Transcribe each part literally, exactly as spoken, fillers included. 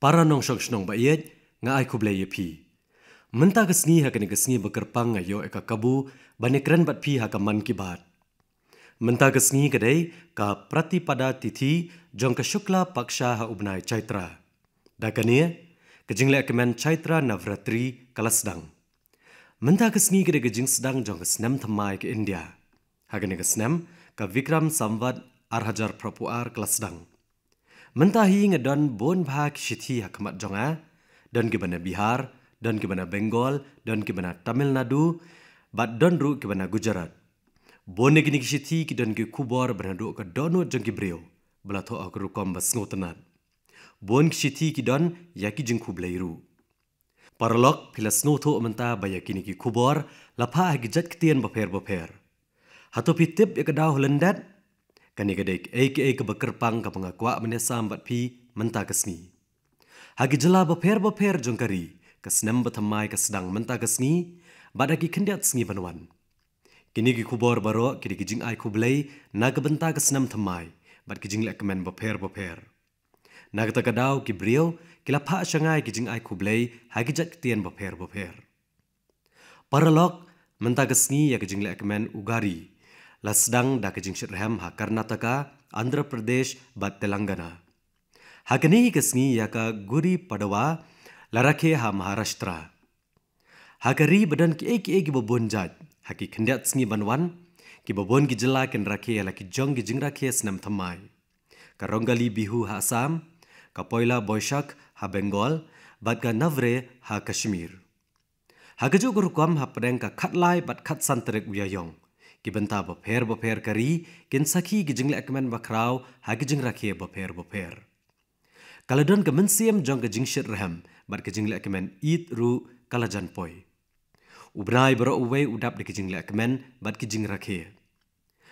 Para nongshong shnong ba ïeit, nga ai khublei ïa phi. Mynta ka sngi ha kane ka sngi ba kyrpang nga ïoh ïa ka kabu ban ïakren bad phi ha ka Mann Ki Baat. Mynta ka sngi ka dei ka Pratipada Tithi jong ka Shukla Paksha ha u bnai Chaitra. Da kane, ka jingleh kmen Chaitra Navratri ka la sdang. Mynta ka sngi ka dei ka jingsdang jong ka snem thymmai ka India. Ha kane ka snem, ka Vikram Samvat ar hajar phra phew ar ka la sdang. Mynta hi nga don bun bha ki shithi ha khmat jong nga, don kiba na Bihar, don kiba na Bengal, don kiba na Tamil Nadu, bad don ruh kiba na Gujarat. Bun na kine ki shithi ki don ki khubor ba naduh ka dohnud jong ki briew ba la thoh ha ka rukom ba sngewtynnat. Bun ki shithi ki don ïa ki jingkhublei ruh. Paralok, phi la sngewthuh mynta ba ïa kine ki khubor la phah ha ki jait ktien bapher bapher. Hato phi tip ïa ka daw ha lyndet? Kane ka dei kaei kaei kaba kyrpang kaba nga kwah ban ïasam bad phi mynta ka sngi. Ha ki jylla bapher bapher jong ka ri, ka snem ba thymmai ka sdang mynta ka sngi, bad ha ki khyndiat sngi ban wan. Kine ki khubor baroh ki dei ki jingai khublei na ka bynta ka snem thymmai, bad ki jingleh kmen bapher bapher. Na kata ka daw ki briew ki la phah sha nga ïa ki jingai khublei ha ki jait ktien bapher bapher. Paralok, mynta ka sngi ïa ka jingleh kmen Ugadi la sdang da ka jingshitrhem ha Karnataka, Andhra Pradesh bad Telangana. Ha kane hi ka sngi ïa ka Gudi Padwa la rakhe ha Maharashtra. Ha ka ri ba don kiei kiei kiba bun jait, ha ki khyndiat sngi ban wan, kiba bun ki jylla kin rakhe ïa la ki jong ki jingrakhe snem thymmai. Ka Rongali Bihu ha Assam, ka Poila Boishakh ha Bengal, bad ka Navre ha Kashmir. Ha kajuh ka rukom hapdeng ka khatlai bad khatsan tarik u Ïaïong, ki bynta bapher bapher ka ri kin sakhi ki jingleh kmen bakhraw ha ki jingrakhe bapher bapher. Ka la don ka mynsiem jong ka jingshitrhem bad ka jingleh kmen Eid ruh ka la jan poi. U bnai baroh uwei u dap da ki jingleh kmen bad ki jingrakhe.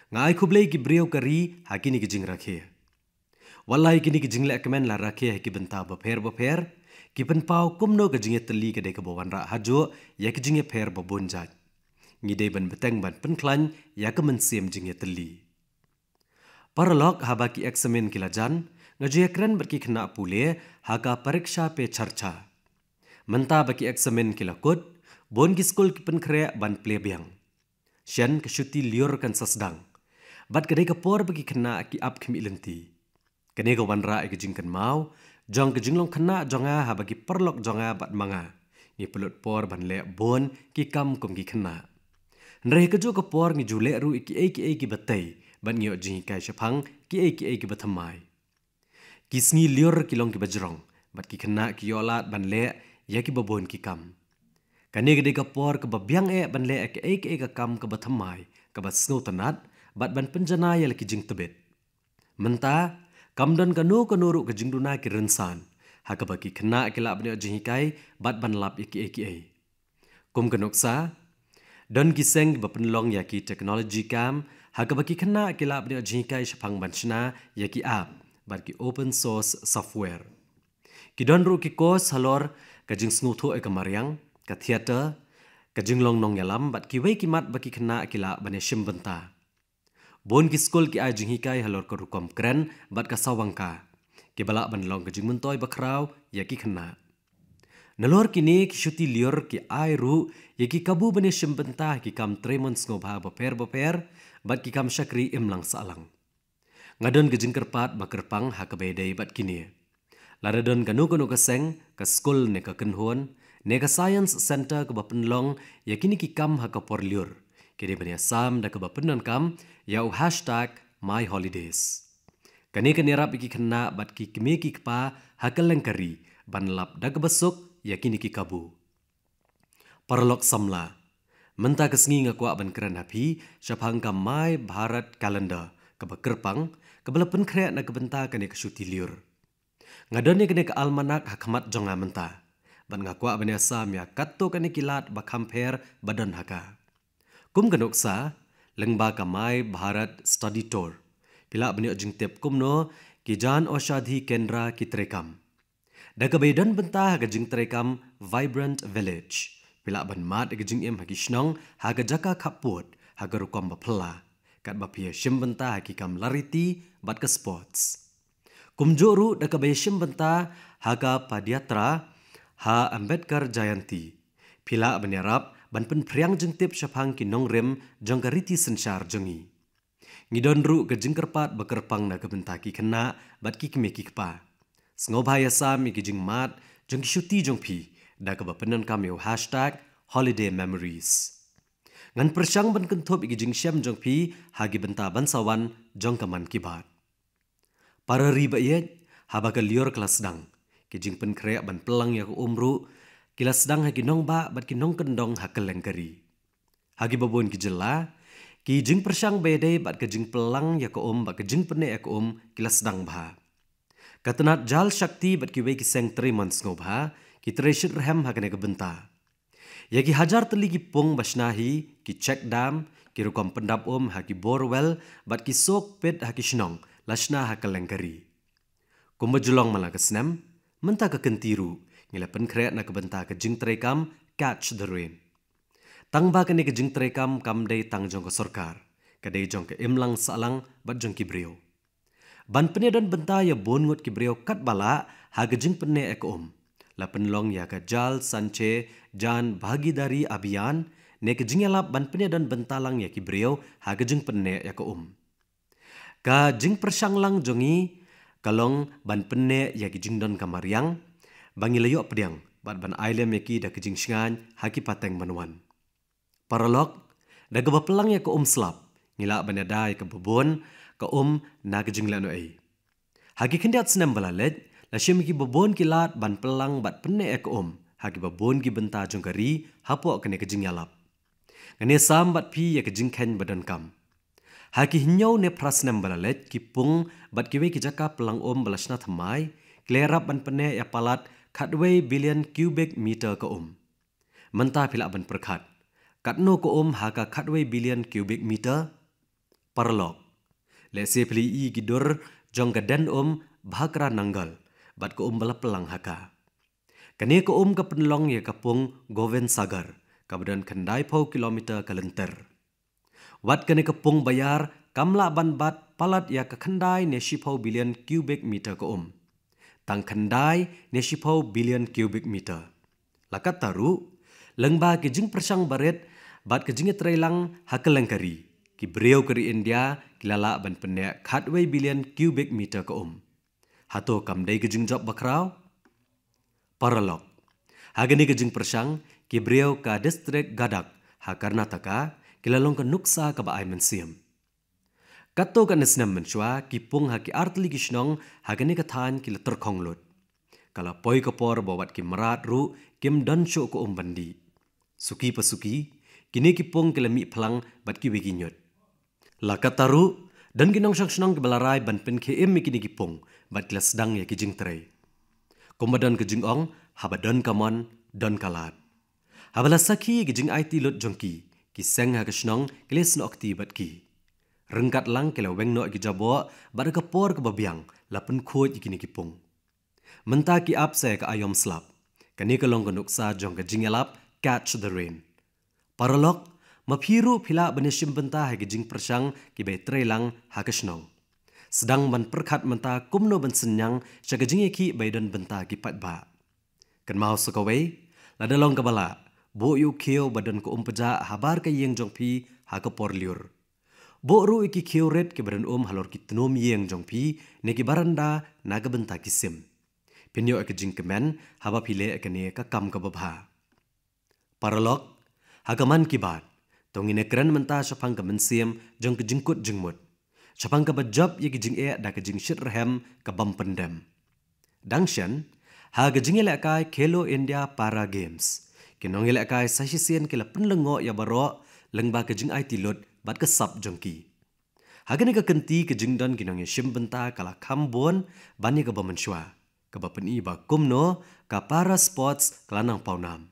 Nga ai khublei ki briew ka ri ha kine ki jingrakhe. Wat la ïa kine ki jingleh kmen la rakhe ha ki bynta bapher bapher, ki pynpaw kumno ka jingïatylli ka dei kaba wanrah hajuh ïa ki jingïapher ba bun jait. Ngi dei ban bteng ban pynkhlaiñ ïa ka mynsiem jingïatylli. Paralok, haba ki eksamin ki la jan, nga ju ïakren bad ki khynnah pule ha ka Pariksha Pe Charcha. Mynta ba ki eksamin ki la kut, bun ki skul ki pynkhreh ban plie biang. Shen ka shuti lyiur kan sa sdang. Bad ka dei ka por ba ki khynnah ki ap khmih lynti. Kane ka wanrah ïa ka jingkynmaw jong ka jinglong khynnah jong nga haba ki paralok jong nga bad ma nga ngi pynlut por ban leh bun ki kam kum ki khynnah. Hynrei ha kajuh ka por ngi ju leh ruh ïa kiei kiei kiba tei bad ngi ïoh jinghikai shaphang kiei kiei kiba thymmai. Ki sngi lyiur ki long kiba jrong bad ki khynnah ki ïoh lad ban leh ïa kiba bun ki kam. Kane ka dei ka por kaba biang eh ban leh ïa kiei kiei ka kam kaba thymmai, kaba sngewtynnat, bad ban pynjanai ïa la ki jingtbit. Mynta kam don kano kano ruh ka jingduna ki rynsan ha kaba ki khynnah ki lah ban ïoh jinghikai bad ban lap ïa kiei kiei. Kum ka nuksa, don ki seng kiba pynlong ïa ki technology camp ha kaba ki khynnah ki lah ban ïoh jinghikai shaphang ban shna ïa ki app bad ki open source software. Ki don ruh ki course halor ka jingsngewthuh ïa ka mariang, ka theater, ka jinglong nongïalam bad kiwei ki mat ba ki khynnah ki lah ban ïashim bynta. Bun ki skul ki ai jinghikai halor ka rukom kren bad ka sawang ka, kiba lah ban long ka jingmyntoi bakhraw ïa ki khynnah. Nalor kine ki shuti lyiur ki ai ruh ïa ki kabu ban ïashim bynta ha ki kam trei mon sngewbha bapher bapher bad ki kam shakri imlang sahlang. Nga don ka jingkyrpad ba kyrpang ha kaba ïadei bad kine. Lada don kano kano ka seng, ka skul ne ka kynhun ne ka science center kaba pynlong ïa kine ki kam ha ka por lyiur, ki dei ban ïasam da kaba pyndonkam ïa u hashtag my holidays. Kane kan ïarap ïa ki khynnah bad ki kmie ki kpa ha kylleng ka ri ban lap da kaba suk ïa kine ki kabu. Paralok samla, mynta ka sngi nga kwah ban kren ha phi shaphang ka My Bharat Calendar kaba kyrpang, kaba la pynkhreh na ka bynta kane ka shuti lyiur. Nga don ïa kane ka almanak ha khmat jong nga mynta, bad nga kwah ban ïasam ïa katto katne ki lad ba kham pher ba don ha ka. Kum ka nuksa, lyngba ka My Bharat Study Tour, phi lah ban ïoh jingtip kumno ki Jan Aushadhi Kendra ki treikam. Da kaba ïadon bynta ha ka jingtreikam Vibrant Village, phi lah ban mad ïa ka jingim ha ki shnong ha ka jaka khappud ha ka rukom ba phylla, katba phi ïashim bynta ha ki kam lariti bad ka sports. Kumjuh ruh da kaba ïashim bynta ha ka Padayatra ha Ambedkar Jayanti, phi lah ban ïarap ban pynphriang jingtip shaphang ki nongrim jong ka riti synshar jong ngi. Ngi don ruh ka jingkyrpad ba kyrpang na ka bynta ki khynnah bad ki kmie ki kpa. Sngewbha ïasam ïa ki jingmad jong ki shuti jong phi da kaba pyndonkam ïa u hashtag holiday memories. Ngan pyrshang ban kynthup ïa ki jingshem jong phi ha ki bynta ban sa wan jong ka Mann Ki Baat. Para ri ba ïeit, haba ka lyiur ka la sdang, ki jingpynkhreh ban pyllang ïa ka um ruh ki la sdang ha ki nongbah bad ki nongkyndong ha kylleng ka ri. Ha kiba bun ki jylla, ki jingpyrshang ba ïadei bad ka jingpyllang ïa ka um bad ka jingpynneh ïa ka um ki la sdang bha. Ka tnat Jal Shakti bad kiwei ki seng trei mon sngewbha ki trei shitrhem ha kane ka bynta. Ïa ki hajar tylli ki pung ba shna hi, ki check dam, ki rukom pyndap um ha ki borewell bad ki suk pit ha ki shnong la shna ha kylleng ka ri. Kumba ju long man la ka snem, mynta ka kynti ruh ngi la pynkhreh na ka bynta ka jingtreikam Catch the Rain. Tang ba kane ka jingtreikam kam dei tang jong ka sorkar, ka dei jong ka imlang sahlang bad jong ki briew. Ban pynïadon bynta ïa bun ngut ki briew katba lah ha ka jingpynneh ïa ka um, la pynlong ïa ka Jal Sanchay Jan Bhagidari Abhiyan, ne ka jingïalap ban pynïadon bynta lang ïa ki briew ha ka jingpynneh ïa ka um. Ka jingpyrshang lang jong ngi ka long ban pynneh ïa ki jingdonkam mariang ba ngi la ïoh pdiang bad ban ailem ïa ki da ka jingshngaiñ ha ki pateng ban wan. Paralok, da kaba pyllang ïa ka um slap, ngi lah ban ïada ïa kaba bun ka um na ka jinglehnohei. Ha ki khyndiat snem ba la leit, la shim ïa kiba bun ki lad ban pyllang bad pynneh ïa ka um ha kiba bun ki bynta jong ka ri hapoh kane ka jingïalap. Ngan ïasam bad phi ïa ka jingkheiñ ba donkam. Ha ki hynñiew ne phra snem ba la leit, ki pung bad kiwei ki jaka pyllang um ba la shna thymmai ki la ïarap ban pynneh ïa palat khatwei billion cubic meter ka um. Mynta phi lah ban pyrkhat, katno ka um ha ka khatwei billion cubic meter? Paralok, lehse phi la ïohi ki dur jong ka den um Bhakra Nangal bad ka um ba la pyllang ha ka. Kane ka um ka pynlong ïa ka pung Govind Sagar, kaba don khyndaiphew kilometer ka lynter. Wat kane ka pung ba ïar kam lah ban bat palat ïa ka khyndai ne shiphew billion cubic meter ka um. Tang khyndai ne shiphew billion cubic meter. La katta ruh, lyngba ki jingpyrshang barit bad ka jingïatreilang ha kylleng ka ri, ki briew ka ri India ki la lah ban pynneh khatwei billion cubic meter ka um. Hato kam dei ka jingjop bakhraw? Paralok, ha kane ka jingpyrshang, ki briew ka district Gadag ha Karnataka ki la long ka nuksa kaba ai mynsiem. Katto katne snem mynshuwa, ki pung ha ki artylli ki shnong ha kane ka thaiñ ki la tyrkhong lut. Ka la poi ka por ba wat ki mrad ruh kim don shuh ka um ban dih. Suki pa suki, kine ki pung ki la mih phlang bad kiwei ki ñiut. La katta ruh, don ki nongshong shnong kiba la rai ban pynkhie im ïa kine ki pung bad ki la sdang ïa ki jingtrei. Kumba don ka jingong, haba don ka mon, don ka lad. Haba la sakhi ïa ki jingaiti lut jong ki, ki seng ha ka shnong ki la snoh kti bad ki. Ryngkat lang ki la weng noh ïa ki jaboh bad ha ka por kaba biang la pynkhuid ïa kine ki pung. Mynta ki ap sa ïa ka aïom slap. Kane ka long ka nuksa jong ka jingïalap Catch the Rain. Paralok, ma phi ruh phi lah ban ïashim bynta ha ki jingpyrshang kiba ïatreilang ha ka shnong. Sdang ban pyrkhat mynta kumno ban synñiang sha ka jingïakhih ba ïadon bynta ki paidbah. Kynmaw sa kawei, lada long kaba lah, buh ïa u khiew ba don ka um pjah habar ka ïing jong phi ha ka por lyiur. Buh ruh ïa ki khiew rit kiba don um halor ki tnum ïing jong phi ne ki baranda na ka bynta ki sim. Phin ïoh ïa ka jingkmen haba phi leh ïa kane ka kam kaba bha. Paralok, ha ka Mann Ki Baat, to ngin ïakren mynta shaphang ka mynsiem jong ka jingkut jingmut, shaphang kaba jop ïa ki jingeh da ka jingshitrhem ka bym pyndem. Dang shen, ha ka jingïalehkai Khelo India Para Games, ki nongïalehkai sa shisien ki la pynlyngngoh ïa baroh lyngba ka jingaiti lut bad ka sap jong ki. Ha kane ka kynti, ka jingdon ki nongïashim bynta ka la kham bun ban ïa kaba mynshuwa, kaba pyni ba kumno ka para sports ka la nang pawnam.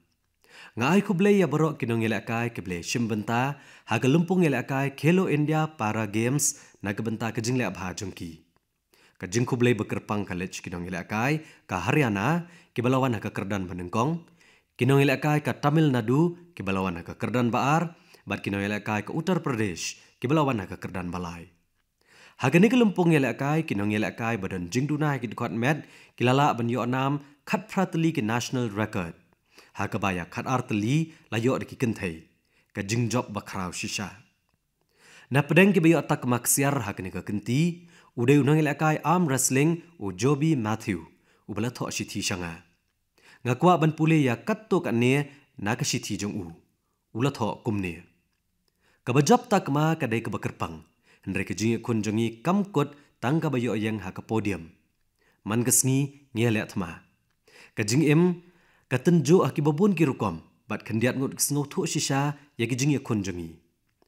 Nga ai khublei ïa baroh ki nongïalehkai kiba la ïashim bynta ha ka lympung ïalehkai Khelo India Para Games na ka bynta ka jingleh bha jong ki. Ka jingkhublei ba kyrpang ka leit sha ki nongïalehkai ka Haryana kiba la wan ha ka kyrdan ba nyngkong, ki nongïalehkai ka Tamil Nadu kiba la wan ha ka kyrdan ba ar, bad ki nongïalehkai ka Uttar Pradesh kiba la wan ha ka kyrdan ba lai. Ha kane ka lympung ïalehkai, ki nongïalehkai ba don jingduna ha ki dkhot met ki la lah ban ïoh nam khatphra tylli ki national record, ha kaba ïa khatar tylli la ïoh da ki kynthei, ka jingjop ba khraw shisha. Na pdeng kiba ïoh takma ksiar ha kane ka kynti, u dei u nongïalehkai arm wrestling u Joby Matthew, uba la thoh shithi sha nga. Nga kwah ban pule ïa katto katne na ka shithi jong u. U la thoh kumne: Kaba jop takma ka dei kaba kyrpang, hynrei ka jingïakhun jong ngi kam kut tang kaba ïoh ïeng ha ka podium. Man ka sngi ngi ïaleh thma. Ka jingim ka tynjuh ha kiba bun ki rukom, bad khyndiat ngut ki sngewthuh shisha ïa ki jingïakhun jong ngi.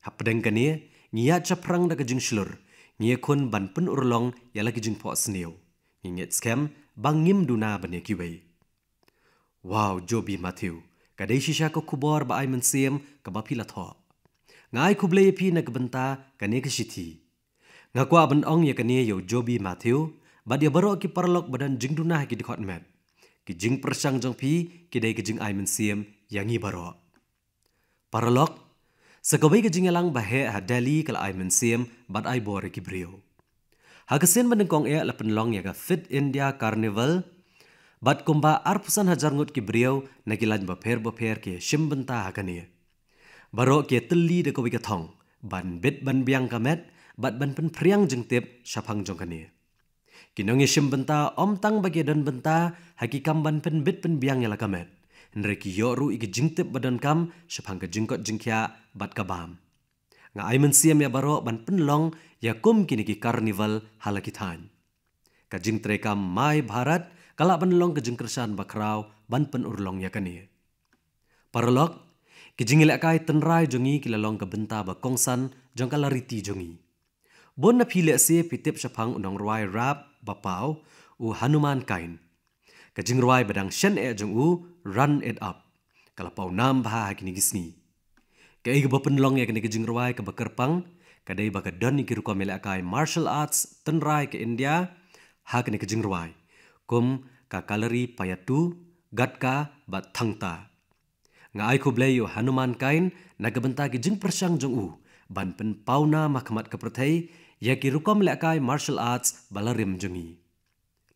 Hapdeng kane, ngi ïaid shaphrang da ka jingshlur, ngi ïakhun ban pynurlong ïa la ki jingphohsniew. Ngi ngeit skhem ba ngim duna ban ïa kiwei. Wow, Joby Matthew, ka dei shisha ka khubor ba ai mynsiem kaba phi la thoh. Nga ai khublei ïa phi na ka bynta kane ka shithi. Nga kwah ban ong ïa kane ïa u Joby Matthew, bad ïa baroh ki paralok ba don jingduna ha ki dkhot met. Ki jingpyrshang jong phi ki dei ka jingai mynsiem ïa ngi baroh. Paralok, sa kawei ka jingïalang ba heh ha Delhi ka la ai mynsiem bad ai bor ïa ki briew. Ha ka sien ba nyngkong eh la pynlong ïa ka Fit India Carnival, bad kumba arphew san hajar ngut ki briew na ki lain bapher bapher ki shim bynta ha kane. Baroh ki ïatylli da kawei ka thong, ban bit ban biang ka met, bad ban pynphriang jingtip shaphang jong kane. Ki nongïashim bynta ym tang ba ki don bynta ha ki kam ban pynbit pynbiang ïa la ka met, hynrei ki ïoh ruh ïa ki jingtip ba donkam shaphang ka jingkot jingkhiah bad ka bam. Nga ai mynsiem ïa baroh ban pynlong ïa kum kine ki carnival ha la ki thaiñ. Ka jingtreikam My Bharat ka lah ban long ka jingkyrshan bakhraw ban pynurlong ïa kane. Paralok, ki jingïalehkai tynrai jong ngi ki la long ka bynta ba kongsan jong ka la riti jong ngi. Bun na phi lehse phi tip shaphang u nongrwai rap ba paw, u Hanuman Kain. Ka jingrwai ba dang shen eh jong u, Run It Up, ka la paw nam bha ha kine ki sngi. Kaei kaba pynlong ïa kane ka jingrwai kaba kyrpang ka dei ba ka don ïa ki rukom ïalehkai martial arts tynrai ka India ha kane ka jingrwai, kum ka Kalaripayattu, Gatka bad Thangta. Nga ai khublei ïa u Hanuman Kain na ka bynta ki jingpyrshang jong u ban pynpaw nam ha khmat ka pyrthei ïa ki rukom lehkai martial arts ba la rim jong ngi.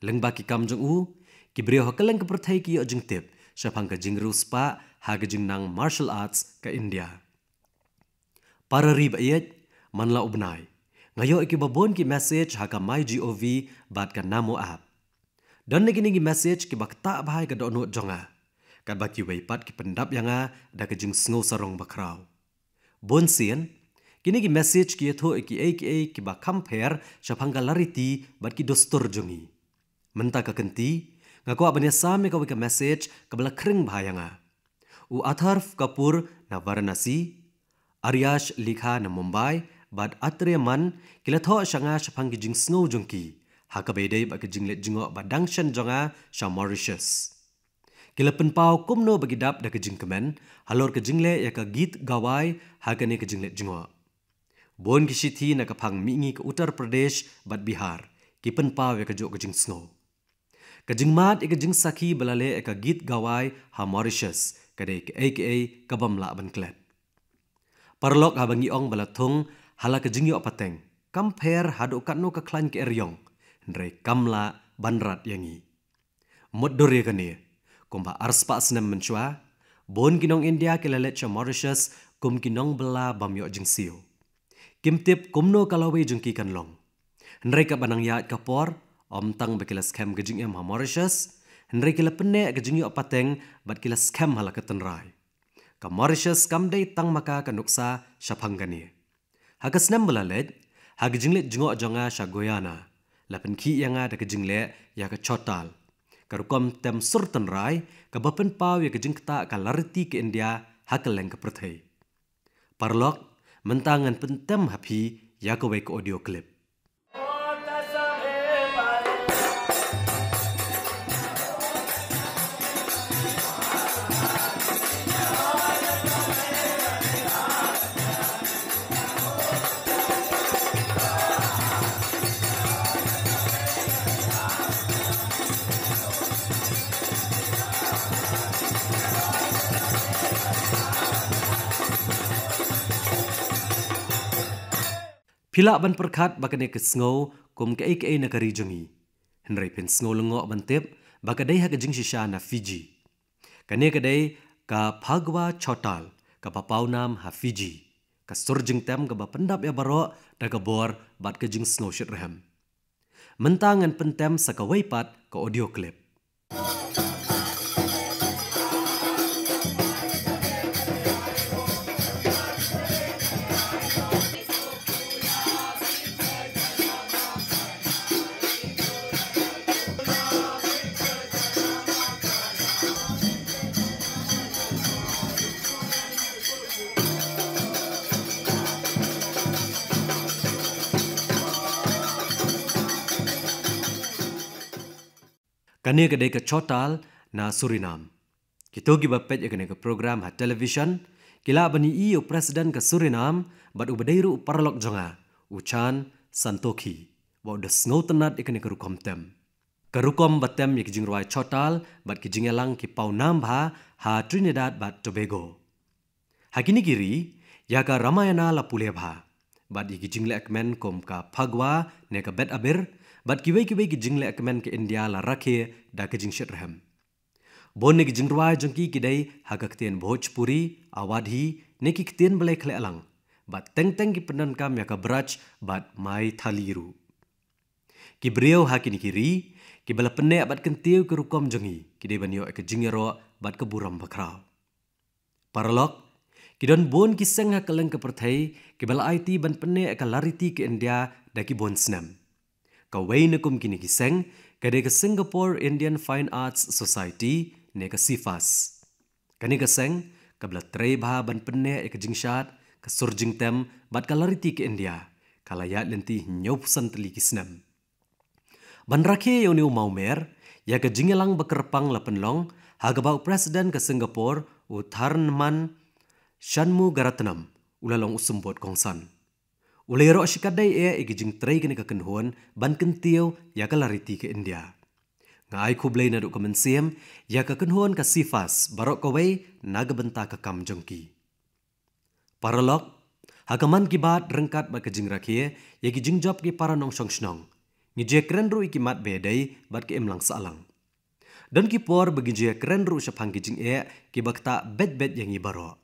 Lyngba ki kam jong u, ki briew ha kylleng ka pyrthei ki ïoh jingtip shaphang ka jingriewspah ha ka jingnang martial arts ka India. Para ri ba ïeit, man la u bnai, nga ïoh ïa kiba bun ki message ha ka MyGov bad ka Namo app. Don na kine ki message kiba ktah bha ïa ka dohnud jong nga, katba kiwei pat ki pyndap ïa nga da ka jingsngewsarong bakhraw. Bun sien, kine ki message ki ïathuh ïa kiei kiei kiba kham pher shaphang ka la riti bad ki dustur jong ngi. Mynta ka kynti, nga kwah ban ïasam ïa kawei ka message kaba la khring bha ïa nga. U Atharv Kapoor na Varanasi, Aryash Likha na Mumbai, bad Atreya Mann ki la thoh sha nga shaphang ki jingsngew jong ki ha kaba ïadei bad ka jingleit jngoh ba dang shen jong nga sha Mauritius. Ki la pynpaw kumno ba ki dap da ka jingkmen halor ka jingleh ïa ka Geet Gawai ha kane ka jingleit jngoh. Bun ki shithi na ka phang mihngi ka Uttar Pradesh bad Bihar ki pynpaw ïa kajuh ka jingsngew. Ka jingmad ïa ka jingsakhi ba la leh ïa ka Geet Gawai ha Mauritius ka dei kaei kaei kabym lah ban klet. Paralok, haba ngi ong ba la thung ha la ka jingïoh pateng, kam pher haduh katno ka khlaiñ ka eriong, hynrei kam lah ban rat ïa ngi. Mutdur ïa kane, kumba arspah snem mynshuwa, bun ki nong India ki la leit sha Mauritius kum ki nongbylla bym ïoh jingsiew. Kim tip kumno ka lawei jong ki kan long. Hynrei katba nang ïaid ka por, ym tang ba ki la skhem ka jingim ha Mauritius, hynrei ki la pynneh ka jingïoh pateng bad ki la skhem ha la ka tynrai. Ka Mauritius kam dei tang ma ka ka nuksa shaphang kane. Ha ka snem ba la leit, ha ka jingleit jngoh jong nga sha Guyana, la pynkhih ïa nga da ka jingleh ïa ka chawtal, ka rukom tem sur tynrai kaba pynpaw ïa ka jingktah ka la riti ka India ha kylleng ka pyrthei. Paralok, mynta ngan pyntem ha phi ïa kawei ka audio clip. Ki lah ban pyrkhat ba kane ka sngew kum kaei kaei na ka ri jong ngi. Hynrei phin sngew lyngngoh ban tip ba ka dei ha ka jingshisha na Fiji. Kane ka dei ka Phagwah Chortal, kaba paw nam ha Fiji. Ka sur jingtem kaba pyndap ïa baroh da ka bor bad ka jingsngew shitrhem. Mynta ngan pyntem sa kawei pat ka audio clip. Kane ka dei ka Chortal na Surinam. Kito kiba peit ïa kane ka program ha television ki lah ban ïohi ïa u president ka Surinam bad uba dei ruh u paralok jong nga, u Chan Santokhi, ba u da sngewtynnat ïa kane ka rukom tem. Ka rukom ba tem ïa ki jingrwai Chortal bad ki jingïalang ki paw nam bha ha Trinidad bad Tobago. Ha kine ki ri, ïa ka Ramayana la pule bha bad ïa ki jinglehkmen kum ka Phagwah ne ka Bet Abir bad kiwei kiwei ki jinglehkmen ka India la rakhe da ka jingshitrhem. Bun na ki jingrwai jong ki ki dei ha ka ktien Bhojpuri, Awadhi ne ki ktien balei khleh lang, bad teng teng ki pyndonkam ïa ka Braj bad Maithili ruh. Ki briew ha kine ki ri kiba la pynneh bad kyntiew ïa ka rukom jong ngi ki dei ban ïoh ïa ka jingïaroh bad ka burom bakhraw. Paralok, ki don bun ki seng ha kylleng ka pyrthei kiba la aiti ban pynneh ïa ka lariti ka India da ki bun snem. Kawei na kum kine ki seng ka dei ka Singapore Indian Fine Arts Society ne ka SIFAS. Kane ka seng kaba la trei bha ban pynneh ïa ka jingshad, ka sur jingtem bad ka lariti ka India, ka la ïaid lynti hynñiewphew san tylli ki snem. Ban rakhe ïa une u mawmer, ïa ka jingïalang ba kyrpang la pynlong ha kaba u president ka Singapore, u Tharman Shanmugaratnam, u la long u symbud kongsan. U la ïaroh shikatdei eh ïa ki jingtrei kane ka kynhun ban kyntiew ïa ka lariti ka India. Nga ai khublei naduh ka mynsiem ïa ka kynhun ka SIFAS baroh kawei na ka bynta ka kam jong ki. Paralok, ha ka Mann Ki Baat ryngkat bad ka jingrakhe ïa ki jingjop ki para nongshong shnong, ngi ju ïakren ruh ïa ki mat ba ïadei bad ka imlang sahlang. Don ki por ba ngi ju ïakren ruh shaphang ki jingeh kiba ktah beit beit ïa ngi baroh.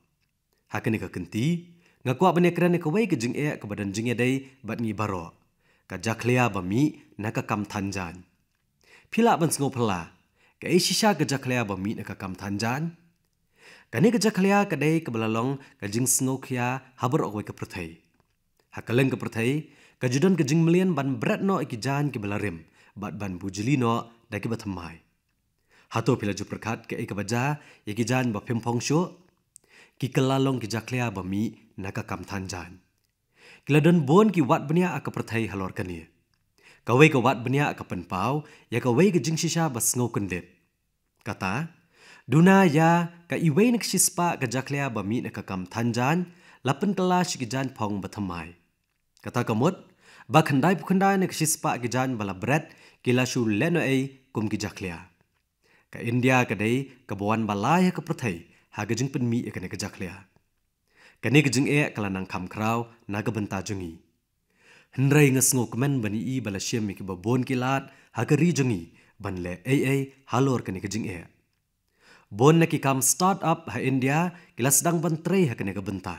Ha kane ka kynti, nga kwah ban ïakren ïa kawei ka jingeh kaba don jingïadei bad ngi baroh, ka jakhlia ba mih na ka kam than jaiñ. Phi lah ban sngewphylla kaei shisha ka jakhlia ba mih na ka kam than jaiñ? Kane ka jakhlia ka dei kaba la long ka jingsngewkhia ha baroh kawei ka pyrthei. Ha kylleng ka pyrthei ka ju don ka jingmlien ban bret noh ïa ki jaiñ kiba la rim bad ban bujli noh da kiba thymmai. Hato phi la ju pyrkhat kaei kaba jia ïa ki jaiñ ba phim phong shuh? Ki kylla long ki jakhlia ba mih na ka kam than jaiñ. Ki la don bun ki wad bniah ha ka pyrthei halor kane. Kawei ka wad bniah ka pynpaw ïa kawei ka jingshisha ba sngewkyndit. Kata, duna ïa ka iwei na ka shispah ka jakhlia ba mih na ka kam than jaiñ la pynkylla sha ki jaiñ phong ba thymmai. Kata ka mut ba khyndaiphew khyndai na ka shispah ki jaiñ ba la bret ki la shu lehnohei kum ki jakhlia. Ka India ka dei kaba wan ba lai ha ka pyrthei ha ka jingpynmih ïa kane ka jakhlia. Kane ka jingeh ka la nang kham khraw na ka bynta jong ngi. Hynrei nga sngewkmen ban ïohi ba la shim ïa kiba bun ki lad ha ka ri jong ngi ban leh ei ei halor kane ka jingeh. Bun na ki kam start-up ha India ki la sdang ban trei ha kane ka bynta.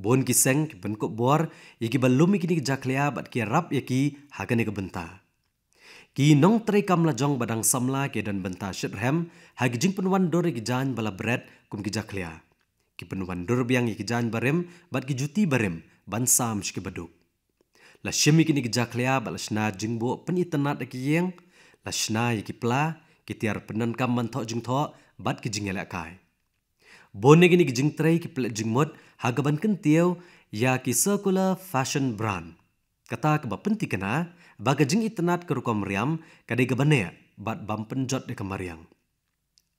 Bun ki seng ki pynkup bor ïa kiba lum ïa kine ki jakhlia bad ki ïarap ïa ki ha kane ka bynta. Ki nongtrei kam lajong ba dang samla ki don bynta shitrhem ha ki jingpynwandur ïa ki jaiñ ba la bret kum ki jakhlia. Ki pynwandur biang ïa ki jaiñ barim bad ki juti barim ban sam sha kiba duk. La shim ïa kine ki jakhlia bad la shna jingbuh pynitynnad ha ki ïing, la shna ïa ki pla, ki tiar pyndonkam ban thoh jingthoh bad ki jingïalehkai. Bun na kine ki jingtrei ki pynleit jingmut ha kaban kyntiew ïa ki circular fashion brand. Kata kaba pynthikna ba ka jingitynnad ka rukom riam ka dei kaba neh bad bym pynjot da ka mariang.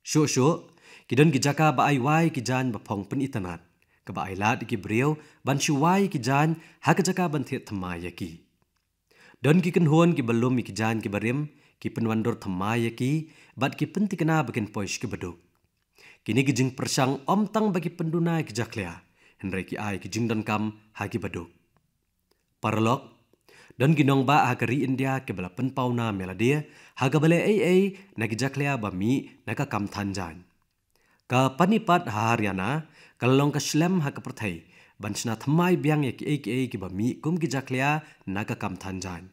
Shuh shuh ki don ki jaka ba ai wai ki jaiñ ba phong pynitynnad, kaba ai lad ïa ki briew ban shu wai ki jaiñ ha ka jaka ban thied thymmai ïa ki. Don ki kynhun kiba lum ïa ki jaiñ kiba rim, ki pynwandur thymmai ïa ki bad ki pynthikna ba kin poi sha kiba duk. Kine ki jingpyrshang ym tang ba ki pynduna ïa ki jakhlia, hynrei ki ai ki jingdonkam ha kiba duk. Paralok, don ki nongbah ha ka ri India kiba la pynpaw nam ïa lade ha kaba leh ei ei na ki jakhlia ba mih na ka kam than jaiñ. Ka Panipat ha Haryana ka la long ka shlem ha ka pyrthei ban shna thymmai biang ïa kiei kiei kiba mih kum ki jakhlia na ka kam than jaiñ.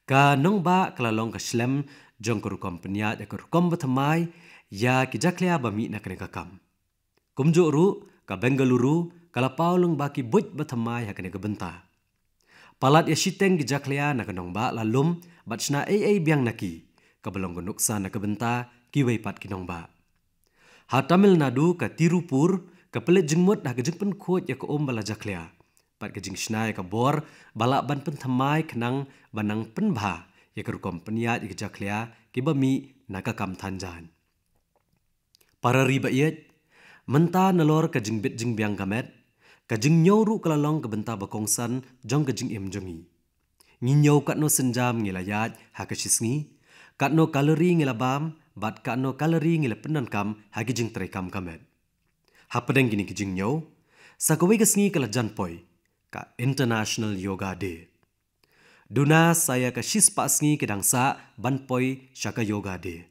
Ka nongbah ka la long ka shlem jong ka rukom pynïaid ïa ka rukom ba thymmai ïa ki jakhlia ba mih na kane ka kam. Kumjuh ruh, ka Bengaluru ka la paw lyngba ki buit ba thymmai ha kane ka bynta. Palat ïa shiteng ki jakhlia na ka nongbah la lum bad shna ei ei biang na ki, kaba long ka nuksa na ka bynta kiwei pat ki nongbah. Ha Tamil Nadu, ka Tirupur ka pynleit jingmut ha ka jingpynkhuid ïa ka um ba la jakhlia bad ka jingshna ïa ka bor ba lah ban pynthymmai khnang ba nang pynbha ïa ka rukom pynïaid ïa ka jakhlia kiba mih na ka kam than jaiñ. Para ri ba ïeit, mynta nalor ka jingbit jingbiang ka met, ka jingñiew ruh ka la long ka bynta ba kongsan jong ka jingim jong ngi. Ngi ñiew katno sienjam ngi la ïaid ha ka shisngi, katno kalori ngi la bam, bad katno kalori ngi la pyndonkam ha ki jingtreikam ka met. Hapdeng kine ki jingñiew, sa kawei ka sngi ka la jan poi, ka International Yoga Day. Duna sa ïa ka shispah sngi ki dang sah ban poi sha ka Yoga Day.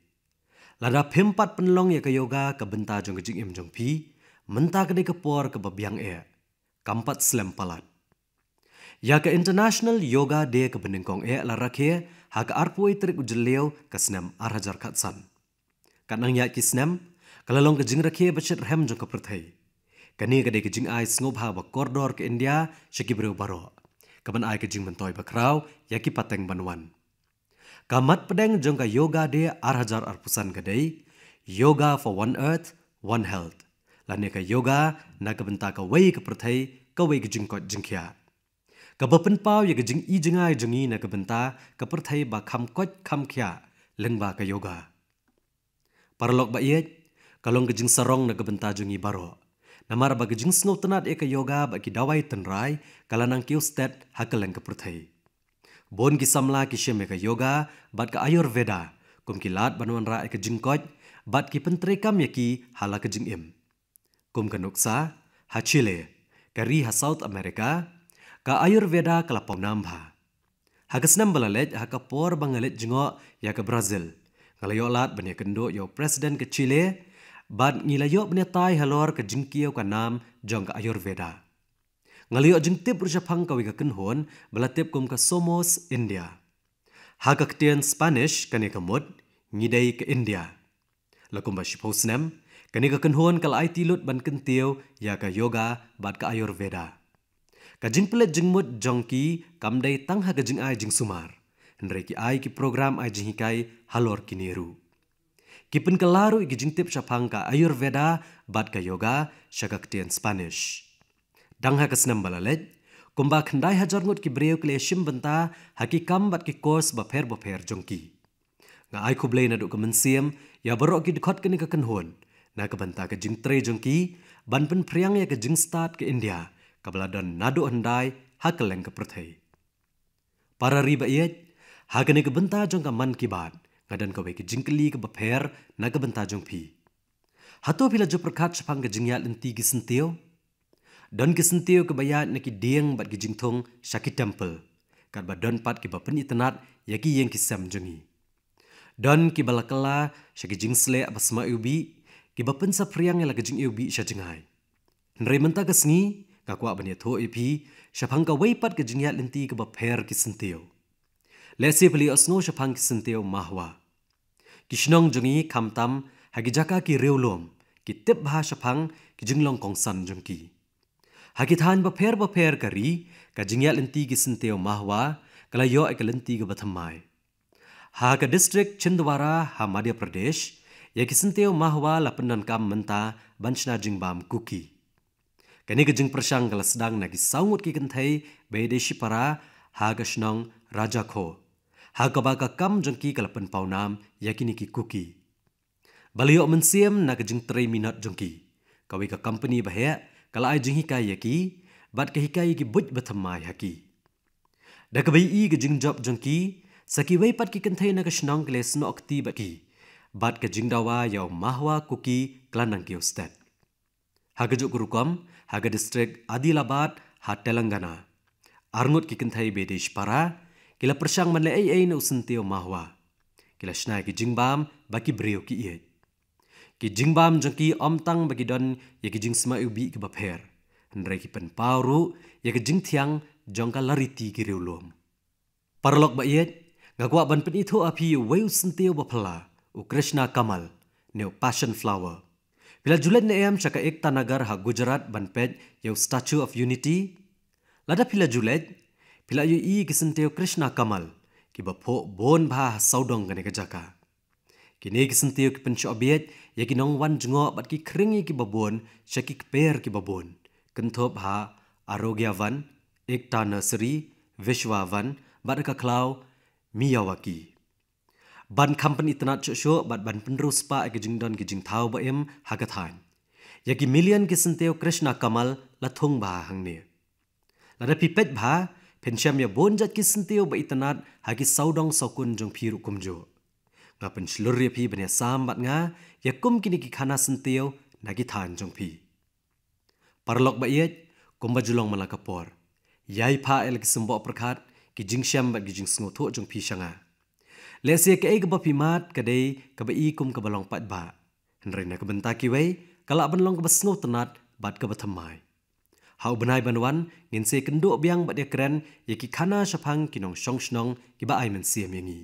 Lada phim pat pynlong ïa ka yoga ka bynta jong ka jingim jong phi, mynta ka dei ka por kaba biang eh, kam pat slem palat. Ïa ka International Yoga Day kaba nyngkong eh la rakhe ha ka arphew tarik u Jylliew ka snem ar hajar khatsan. Katba nang ïaid ki snem, ka la long ka jingrakhe ba shitrhem jong ka pyrthei. Kane ka dei ka jingai sngewbha ba kordor ka India sha ki briew baroh, kaban ai ka jingmyntoi ba khraw ïa ki pateng ban wan. Ka mat pdeng jong ka Yoga Day ar hajar arphew san ka dei Yoga for One Earth, One Health, lane ka yoga na ka bynta kawei ka pyrthei, kawei ka jingkoit jingkhiah, kaba pynpaw ïa ka jingi jngai jong ngi na ka bynta ka pyrthei ba kham koit kham khiah lyngba ka yoga. Paralok ba ïeit, ka long ka jingsarong na ka bynta jong ngi baroh, namar ba ka jingsngewtynnad ïa ka yoga bad ki dawai tynrai ka la nang kiew stet ha kylleng ka pyrthei. Bun ki samla ki shim ïa ka yoga bad ka Ayurveda kum ki lad ban wanrah ïa ka jingkoit, bad ki pyntreikam ïa ki ha la ka jingim. Kum ka nuksa, ha Chile, ka ri ha South America, ka Ayurveda ka la paw nam bha. Ha ka snem ba la leit, ha ka por ba nga leit jngoh ïa ka Brazil, nga la ïoh lad ban ïakynduh ïa u President ka Chile, bad ngi la ïoh ban ïatai halor ka jingkiew ka nam jong ka Ayurveda. Nga la ïoh jingtip ruh shaphang kawei ka kynhun ba la tip kum ka Somos India. Ha ka ktien Spanish kane ka mut, ngi dei ka India. La kumba shiphew snem, kane ka kynhun ka la aiti lut ban kyntiew ïa ka yoga bad ka Ayurveda. Ka jingpynleit jingmut jong ki kam dei tang ha ka jingai jingsumar, hynrei ki ai ki program ai jinghikai halor kine ruh. Ki pynkylla ruh ïa ki jingtip shaphang ka Ayurveda bad ka yoga sha ka ktien Spanish. Dang ha ka snem ba la leit, kumba khyndai hajar ngut ki briew ki la shim bynta ha ki kam bad ki course bapher bapher jong ki. Nga ai khublei naduh ka mynsiem ïa baroh ki dkhot kane ka kynhun na ka bynta ka jingtrei jong ki ban pynphriang ïa ka jingstad ka India kaba la don naduh hyndai ha kylleng ka pyrthei. Para ri ba ïeit, ha kane ka bynta jong ka Mann Ki Baat, nga don kawei ka jingkylli kaba pher na ka bynta jong phi. Hato phi la ju pyrkhat shaphang ka jingïaid lynti ki syntiew? Don ki syntiew kiba ïaid na ki dieng bad ki jingthung sha ki temple, katba don pat kiba pynitynnad ïa ki ïing ki sem jong ngi. Don kiba la kylla sha ki jingsleh ba sma iwbih, kiba pynsaphriang ïa la ka jingiwbih sha jngai. Hynrei mynta ka sngi, nga kwah ban ïathuh ïa phi shaphang kawei pat ka jingïaid lynti kaba pher ki syntiew. Lehse phi la ïohsngew shaphang ki syntiew Mahwah. Ki shnong jong ngi khamtam ha ki jaka ki riewlum ki tip bha shaphang ki jinglong kongsan jong ki. Ha ki thaiñ bapher bapher ka ri, ka jingïaid lynti ki syntiew Mahwah ka la ïoh ïa ka lynti kaba thymmai. Ha ka district Chhindwara ha Madhya Pradesh, ïa ki syntiew Mahwah la pyndonkam mynta ban shna jingbam Kuki. Kane ka jingpyrshang ka la sdang na ki saw ngut ki kynthei ba ïadei shipara ha ka shnong Rajakho, ha kaba ka kam jong ki ka la pynpaw nam ïa kine ki Kuki. Ba la ïoh mynsiem na ka jingtrei minot jong ki, kawei ka company ba heh ka la ai jinghikai ïa ki bad ka hikai ïa ki buit ba thymmai ha ki. Da kaba ïohi ka jingjop jong ki, sa kiwei pat ki kynthei na ka shnong ki la snoh kti bad ki, bad ka jingdawa ïa u Mahwah Kuki ka la nang kiew stet. Ha kajuh ka rukom, ha ka district Adilabad ha Telangana, arngut ki kynthei ba dei shipara ki la pyrshang ban leh ei ei na u syntiew mahwa. Ki la shna ïa ki jingbam ba ki briew ki ïeit. Ki jingbam jong ki ym tang ba ki don ïa ki jingsma iwbih kiba pher, hynrei ki pynpaw ruh ïa ki jingthiang jong ka lariti ki riewlum. Paralok ba ïeit, nga kwah ban pynithuh ha phi uwei u syntiew ba phylla, u Krishna Kamal, ne u Passion Flower. Phi la ju leit ne em sha ka Ekta Nagar ha Gujarat ban peit ïa u Statue of Unity? Lada phi la ju leit, phi la ïohi ki syntiew Krishna Kamal kiba phuh bun bha ha sawdong kane ka jaka. Kine ki syntiew ki pynshoh bieit ïa ki nongwan jngoh bad ki khring ïa kiba bun sha ki kper kiba bun, kynthup ha Arogya Van, Ekta Nursery, Vishwa Van bad ka khlaw Miyawaki. Ban kham pynitynnad shuh shuh bad ban pynriewspah ïa ka jingdon ki jingthaw ba im ha ka thaiñ, ïa ki million ki syntiew Krishna Kamal la thung bha hangne. Lada phi peit bha, phin shem ïa bun jait ki syntiew ba itynnad ha ki sawdong sawkun jong phi ruh kumjuh. Nga pynshlur ïa phi ban ïasam bad nga ïa kum kine ki khana syntiew na ki thaiñ jong phi. Paralok ba ïeit, kumba ju long man la ka por, ïai phah ïa la ki symboh pyrkhat, ki jingshem bad ki jingsngewthuh jong phi sha nga. Lehse kaei kaba phi mad ka dei kaba i kum kaba long paidbah, hynrei na ka bynta kiwei ka lah ban long kaba sngewtynnad bad kaba thymmai. Ha u bnai ban wan ngin sa ïakynduh biang bad ïakren ïa ki khana shaphang ki nongshong shnong kiba ai mynsiem ïa ngi.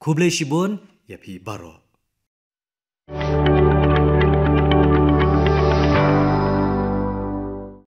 Khublei shibun ïa phi baroh.